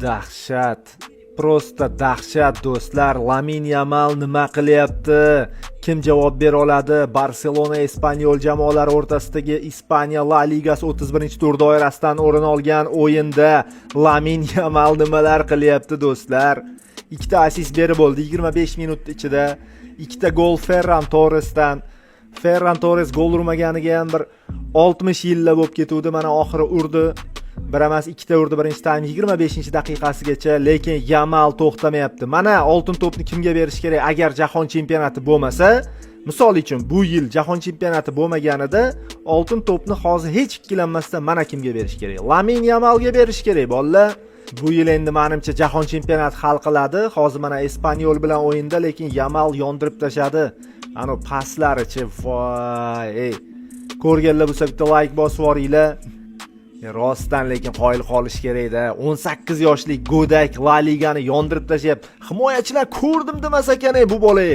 Dahshat, просто dahshat, do'stlar. Lamin Yamal nima qilyapti? Kim javob bera oladi? Barselona, Espanyol jamoalari o'rtasidagi Ispaniya La Ligasi 31-tur doirasidan o'rin olgan o'yinda Lamin Yamal nimalar qilyapti, do'stlar? Ikkita assist berib bo'ldi 25 minut ichida. Ikkita gol Ferran Torresdan. Ferran Torres gol urmaganiga ham bir 60 yillab bo'lib ketuvdi. Mana, oxiri urdi. Bir emas, ikkita urdi birinchi taym 25-daqiqasigacha, lekin Yamal to'xtamayapti. Mana, oltin to'pni kimga berish kerak agar jahon chempionati bo'lmasa? Misol uchun, bu yil jahon chempionati bo'lmaganida oltin to'pni hozir hech ikkilanmasdan mana kimga berish kerak? Lamin Yamalga berish kerak, bolalar. Bu yil endi, manimcha, jahon chempionati hal qiladi. Hozir mana Espanyol bilan o'yinda, lekin Yamal yondirib tashladi. Anu paslarichi, voy ey. Ko'rganlar bo'lsa, bitta layk bosib yuboringlar. Rostdan lekin qoyil qolish kerakda. 18 yoshli go'dak La Ligani yondirib tashlayapti. Himoyachilar ko'rdim demas ekan, ey, bu bola.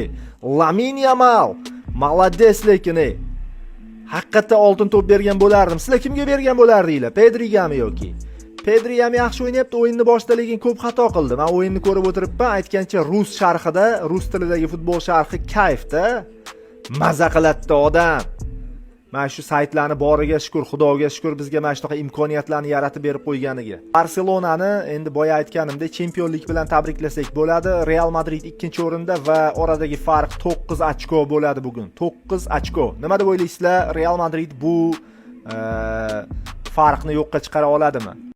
Lamin Yamal. Молодец lekin, ey. Haqiqatda oltin to'p bergan bo'lardim. Sizlar kimga bergan bo'lardinglar? Pedrigami yoki? Pedri ham yaxshi o'ynayapti o'yinni boshida, lekin ko'p xato qildi. Men o'yinni ko'rib o'tiribman. Aytgancha, rus sharhida, rus tilidagi futbol sharhi kayfda. Maza qiladida odam. Mana shu saytlarni boriga shukur, Xudoga shukur, bizga mana shunaqa imkoniyatlarni yaratib berib qo'yganiga. Barselonani endi boya aytganimdek chempionlik bilan tabriklasak bo'ladi. Real Madrid ikkinchi o'rinda va oradagi farq 9 ochko bo'ladi bugun. 9 ochko. Nima deb o'ylaysizlar? Real Madrid bu farqni yo'qqa chiqara oladimi?